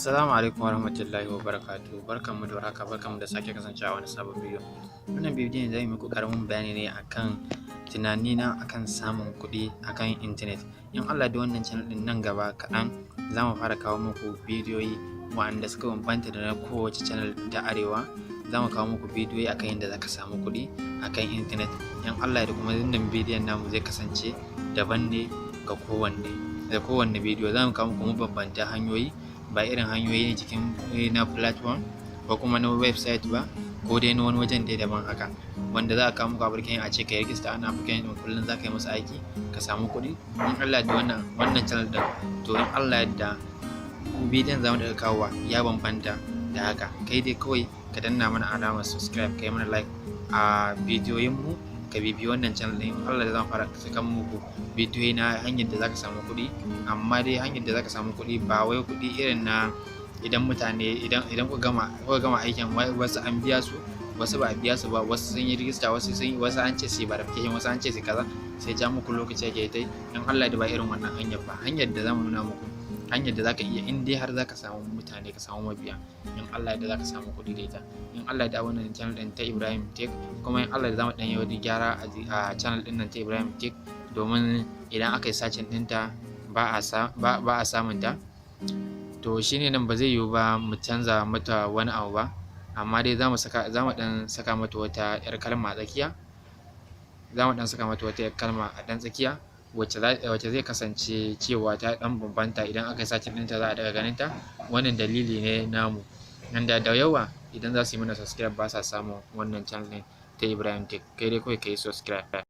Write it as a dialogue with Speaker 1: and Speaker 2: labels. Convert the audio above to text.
Speaker 1: Assalamu alaikum warahmatullahi wabarakatuh. Barkanmu da warhaka, barkanmu da sake kasancewa a wani sabon bidiyo. Wannan bidiyon zai muku ƙaramin bayani ne akan tunanina akan samun kuɗi akan intanet. In Allah da wannan channel ɗin, nan gaba kaɗan za mu fara kawo muku bidiyoyi wa'anda suka bambanta da na kowace channel ta Arewa. Za mu kawo muku bidiyoyi akan yadda za ka samu kuɗi akan intanet. In Allah da kuma wannan bidiyon namu zai kasance daban ne ga kowanne da kowanne bidiyo. Za mu kawo muku mabambanta hanyoyi, ba irin hanyoyi cikin na platform ko kuma na website ba, ko dai na wani wajen dai daban haka, wanda za a kawo muku application, a ce ka yi register ana application ɗin, kullum za ka yi musu aiki ka samu kuɗi. In Allah da wannan channel ɗin, to in Allah yadda bidiyon za mu daga kawowa ya bambanta da haka. Kai dai kawai ka danna mana alamar subscribe, ka yi mana like a bidiyoyinmu, ka bibiyi wannan channel ɗin. In Allah da zan fara saka muku bidiyoyi na hanyar da zaka samu kuɗi, amma dai hanyar da zaka samu kuɗi ba wai kuɗi irin na idan mutane idan kuka gama aikin, wasu an biya su, wasu ba a biya su ba, wasu sun yi rijista, wasu sun wasu an ce su yi verification, wasu an ce su kaza, sai ja muku lokaci ake ta. In Allah da ba irin wannan hanyar ba. Hanyar da zamu nuna muku, hanyar da zaka iya, in dai har zaka samu mutane, ka samu mabiya, in Allah da zaka samu kuɗi da ita. In Allah da wannan channel ɗin ta Ibrahim Tech, kuma in Allah da zamu ɗan yi wani gyara a channel ɗin nan ta Ibrahim Tech, domin idan aka yi searching ɗinta ba a samun ta. To shine nan ba zai yiwu ba mu canza mata wani abu ba, amma dai za mu ɗan saka mata wata 'yar kalma a tsakiya. Za mu ɗan saka mata wata 'yar kalma a ɗan tsakiya wacce zai kasance cewa ta ɗan bambanta. Idan aka yi searching ɗinta, za a daga ganin ta. Wannan dalili ne namu nan da yawa idan za su yi mana subscribe ba sa samun wannan channel ɗin ta Ibrahim Tech. Kai dai kawai ka yi subscribe.